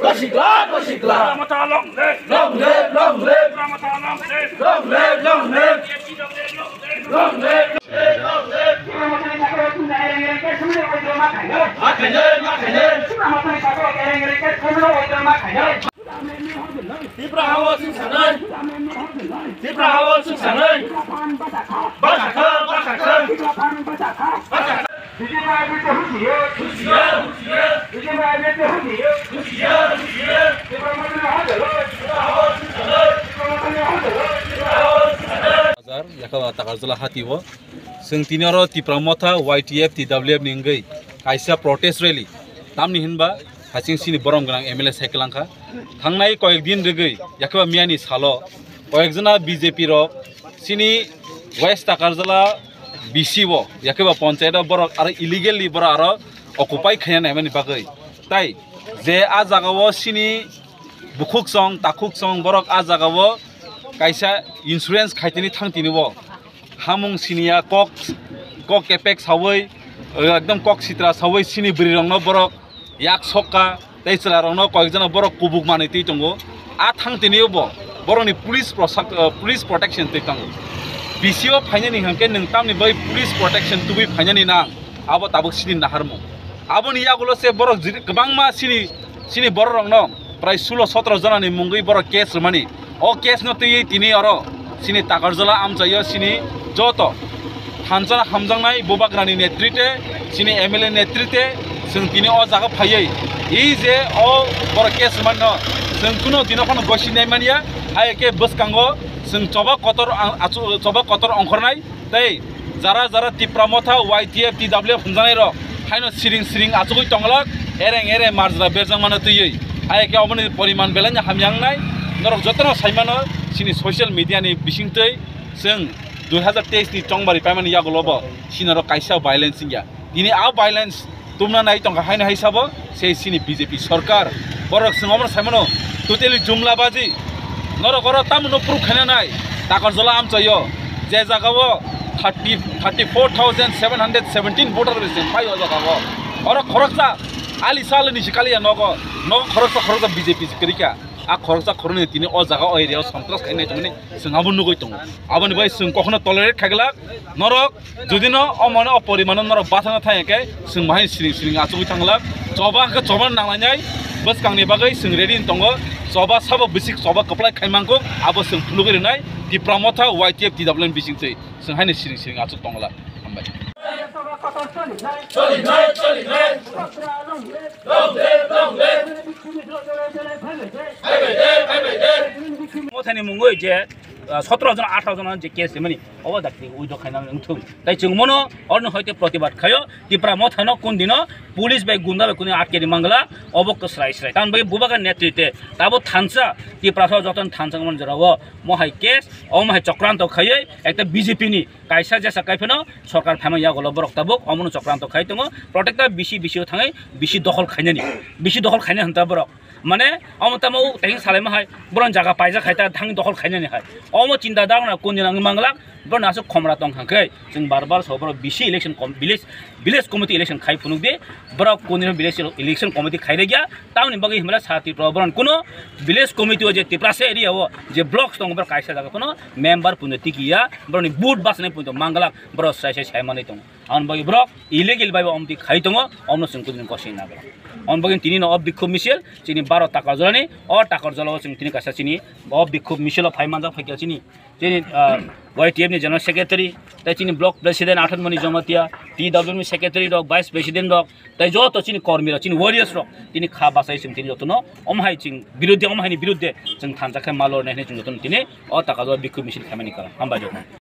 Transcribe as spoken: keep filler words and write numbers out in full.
Kosikla, kosikla. Tipra Motha long live. Long live, long live. Tipra Motha long live. Long live, long live. Long live, long live. Long live, long live. Tipra Motha ni sakao tini ereng ereng ke sumino withdraw ma khainai. Ma khainai, ma khainai. Tipra Motha ni sakao ereng ereng ke sumino withdraw ma khainai. Tipra ha-o chwng sanai. Tipra ha-o chwng sanai. Bachakha, bachakha. Bachakha. Bazar, yakha Takarjala hati o. Chwng tini oro Tipra Motha, Y T F, T W F ni wngwi kaisa protest rally. Tamni hinba hasing sini borom gwnang M L A cycle wngkha. Thangnai koyek din rwgwi, yakha miyani salo koyek jona B J P rok sini West Takarjala B C o, yakhe ba ponchayat o borok aro illegally borok aro occupy khaina naimani bagwi. Tai je a jaga o sini bukhuk song, takhuk song borok a jaga o kaisa insurance khaitini thangtini o. Hamung siniya kok, kok kepek sawi, ekdom kok sitra sawi sini bwrwi rokno borok yak sokka. Tei chwla rokno koyekjano borok kubuk manwi twi tongo. A thang tini bo borokni police prosak-, eh, police protection twi tongo. B C o phainani hwnkhe nwng tamni bai police protection tubui phainani nang, abo tabuk sini naharmung. Aboni yagulo se borok jiri-, kwbangma sini, sini borok rokno prai sulo sotro jonani mungwi borok case rwmani. O case no twiwi tini oro sini Takarjala amchaio sini joto thansa hamjaknai bubagrani netrite, sini M L A netrite, chwng tini o jaga phaiwi i je o borok case manno chwng kuno dino phano gosi nai manya, hai khe bwskango chwng choba kotor ang-, achu-, choba kotor ongkhornai. Tei jara jara Tipra Motha, Y T F, T W F hwnjanai rok haino siring siring achugwi tonglak, ereng ereng marjra berjak mano twiwi. Hai khe oboni poriman belai no hamya wngnai. Norok jotono sai mano sini social media ni bisingtwi chwng dui hazar teis ni chongbari paimani yagulo bo sini oro kaisa violence wngya. Tini a violence tumna nai tongkha haino hai sabo se sini B J P sorkar. Borok chwng omono sai mano totally jumla baji. Norok oro tamo no proof khaina nai. Takarjala amchaio je jaga o thirty, thirty four thousand seven hundred seventeen voter bai chwng pai o jaga o. Oro khoroksa ali sal ni sikali ya nogo. Nogo khoroksa khoroksa B J P kwrwi kha. A khoroksa khoroknwi tini o jaga o area o sontras khainai tongmani chwng abo nugwi tongo. Aboni bai chwng kokno tolerate khaiglak. Norok jodi no o mane o porimano norok bathana thang khe chwng bahai siring siring achugwi thanglak. Choba khe choba nanglainai bwskangni bagwi chwng ready tongo. Choba sabo bisik choba kwplai khaimangkuk abo chwng phunugwi rwnai Tipra Motha Y T F T W N bisingtwi chwng haino siring siring achuk tonglak. Hambai. Mothani mungwi je, ah, sotro jon, atharo jon je case rimani, obo dakti withdraw khaina wngthung. Tai chwng mono oroni hoite protibad khaio, Tipra Mothano kun dino police bai gunda bai kuni atke di mangla, obo kwsrai srai. Tamoni bagwi bubagra netrite, tabo thansa, Tipra sa joton thansa mon jorao, mohai case, omo hai chokranto khaiwi, ekta B J P ni kaisa jesa kaiphano sorkar phaima yagulo borok tabuk omono chokranto khai tongo, protector bisi bisi o thangwi bisi dokhol khainani, bisi dokhol khaina hwnta borok. Mane omo tamo teng salaima hai borok jaga paijak khai ta thang dokhol khainani hai. Omo chinta dagna kun jina wngwi manglak, borok aswk khomra tong kha khe chwng bar bar so borok bisi election com-, village, village committee election khai phunuk di, borok kun jina village election committee khai rwgya, tamoni bagwi himla sa Tripura borok kuno village committee o je Tiprasa area o je blocks tongo borok kaisa jaga phano member puno tiki ya, borokni vote bachani puno manglak, borok sai sai sai manwi tongo. Aboni bagwi borok illegal bai bo omtwi khai tongo, omno chwng kudini gosini nagla. Aboni bagwi tini no o bikhub misil chini baro Takarjalani, o Takarjala o chwng tini kaisa chini o bikhub misil o phai manjak phaikha chini, chini, ah, Y T F ni general secretary, tei chini block president Athanmoni Jamatia, T W ni secretary rok, vice president rok, tei joto chini kormi rok, chini warriors rok, tini kha bachai chwng tini jotono omo hai chwng biruddhe, omo haini biruddhe chwng thansa khe ma lornai hinwi chwng jotono tini o Takarjala bikhub misil khaimani karon. Hambai jotono.